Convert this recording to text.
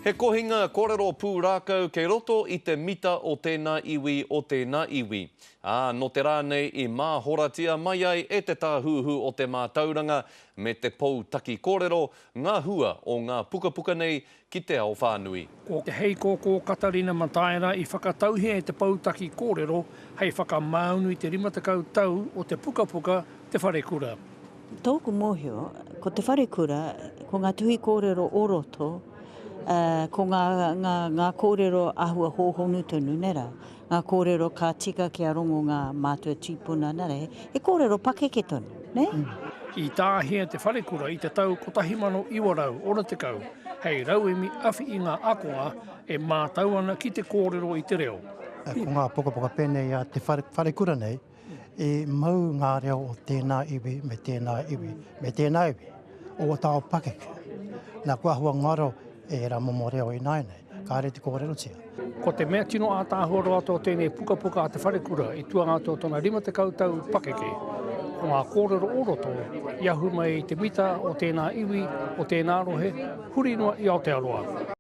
He kohinga kōrero pūrākau kei roto i te mita o tēnā iwi, o tēnā iwi. Ā, nō te rā nei i māhoratia mai ai e te Tāhuhu o te Mātauranga me te Pou Taki Kōrero ngā hua o ngā pukapuka nei ki te ao whānui. Ko Te Heikōkō Katarina Mataira i whakatauhia e te Pou Taki Kōrero hei whakamāunu i te 50 tau o te pukapuka Te Wharekura. Tōku mōhio, ko te wharekura, ko ngā tuhi kōrero o roto, ko ngā, ngā, ngā kōrero āhua hōhonu tonu, nē rā? Ngā kōrero ka tika kia rongo ngā mātua tīpuna, nē rā? He kōrero pakeke tonu, nē? I tāhia te wharekura i te tau 1960 hei rauemi awhi i ngā ākonga e mātau ana ki te kōrero i te reo. Ko ngā pukapuka pēnei a te wharekura nei, I mau ngā reo o tēnā iwi me tēnā iwi me tēnā iwi o ō tāo pakeke. Nā, kua āhua ngaro ērā momo reo ināianei, kāre te kōrerotia. Ko te mea tino ātaahua rawa atu o tēnei pukapuka a Te Wharekura i tua atu o tōna 50 tau pakeke, ko ngā kōrero o roto i ahu mai i te mita o tēnā iwi, o tēnā rohe, huri noa i Aotearoa.